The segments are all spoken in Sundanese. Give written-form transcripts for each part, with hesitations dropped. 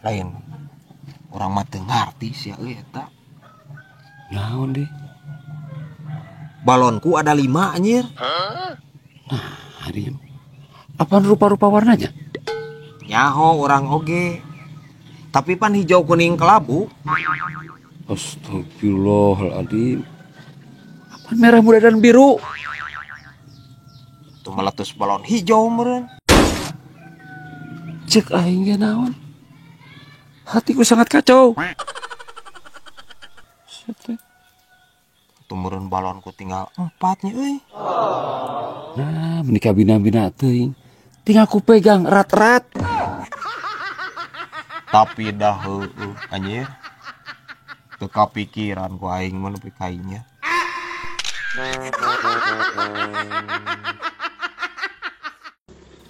Lain urang mah teu ngarti sia euy eta. Naon deh? Balonku ada 5 anjir. Nah, hari apaan rupa-rupa warnanya? Nyaho orang oge. Tapi pan hijau kuning kelabu. Astagfirullahaladzim. Apaan merah muda dan biru? Tuh meletus balon hijau meureun. Cek aing ge naon? Hatiku sangat kacau. Tuh meureun balonku tinggal 4 nya euy. Nah, menikah bina-bina teuing. Tinggal ku pegang erat-erat. Tapi dah heueuh anjir. Teu kapikiran ku aing mah nepi ka ieu.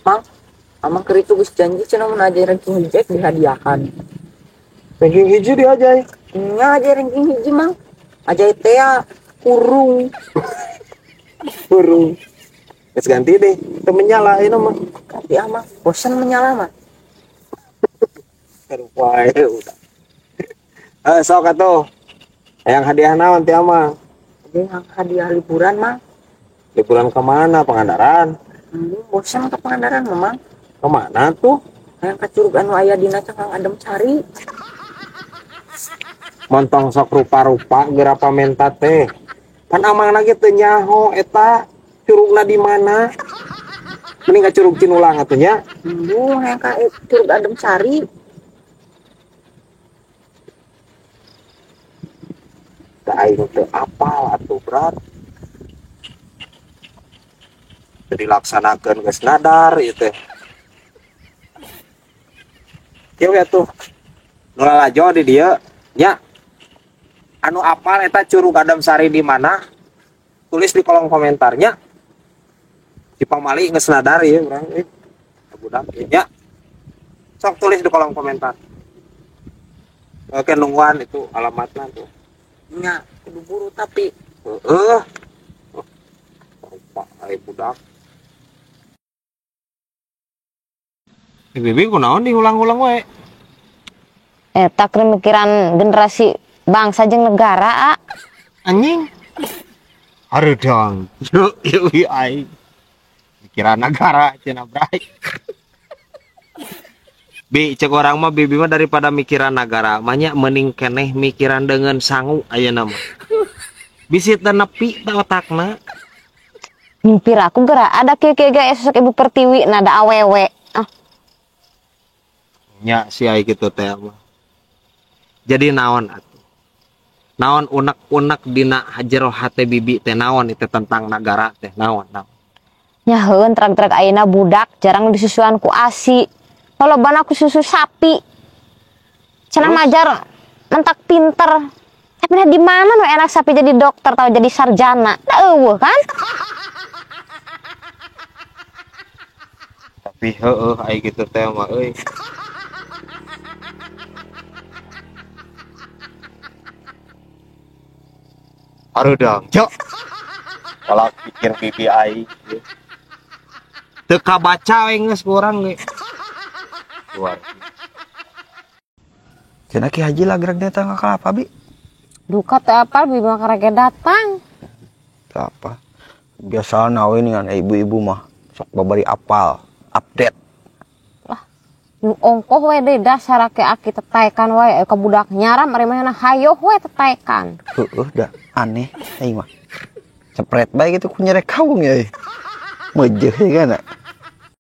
Mang, amang keur itu geus janji cenah mun aja ranking hiji dihadiahkan. Ranking hiji diajai? Nya aja ranking hiji mang. Ajai teh ya, kurung. Kurung. Geus ganti deh, teu menyala ieu mah. Ganti ah mang, bosan menyala mah. Aduh, wae udah. Sok atuh. Hayang hadiah naon ti amang? Hayang hadiah liburan mang. Liburan ke mana? Pangandaran? Bosan ke Pangandaran mah mang. Kemana tuh? Hayang ka curug anu aya dina Cangkang Adem Sari. Montong sok rupa-rupa geura pamenta teh. Pan amang lagi teu nyaho eta curugna di mana? Mending ka Curug Cinulang atuh nya. Embung hayang ka Curug Adem Sari. Da aing teu apal atuh berat. Teu dilaksanakeun geus nadar ieu teh. Kieu we atuh. Nu lalajo di dieu nya. Anu apal eta Curug Adem Sari di mana? Tulis di kolom komentarnya. Di pamali geus nadar ieu urang euy. Budak ieu nya. Sok tulis di kolom komentar. Oke nungguan itu alamatna tuh. Nya kudu buru tapi. Heeh. Lupa ai budak. Bibi kunaon diulang-ulang wae? Eta keur mikiran generasi bangsa jeung negara, a. Anjing. Hareudang. Yuk, yuk, yuk, aing. Mikiran negara cenah bray. Bi, cek orang mah bibi mah daripada mikiran negara, mah nya mending keneh mikiran dengan sangu ayeuna mah. Bisi teu nepi ta otakna. Mimpi aku geura ada kieu-kieu ge sosok Ibu Pertiwi nada awewe. Ah. Nya si ai kitu teh mah. Jadi naon atuh? Naon unek-unek dina jero hate bibi teh naon itu tentang negara teh naon naon. Nya heueun trag-trag ayeuna budak jarang disusuan ku ASI. Lolobana ku susu sapi. Cenah majar mentak pinter. Tapi nah di mana nu enak sapi jadi dokter atau jadi sarjana? Da eueuh kan? Tapi heueuh ai kitu teh mah euy. Hareudang, cok. Kalau pikir bibi aing. Teu kabaca we geus ku urang ge. Luar. Cenah Ki Haji lah gerak datang ka Kalapa bi. Duka teh apa bi mah karek datang. Teu apa. Biasana we dengan ibu-ibu mah sok babari apal, update. Lah, nu ongkoh we deui dasar ke aki tetaekan wae ka budak nyaram ari manehna hayoh we tetaekan. Heueuh da aneh aing mah. Cepret bae gitu ku nyerek kawung ya. Mejeuh ya kan.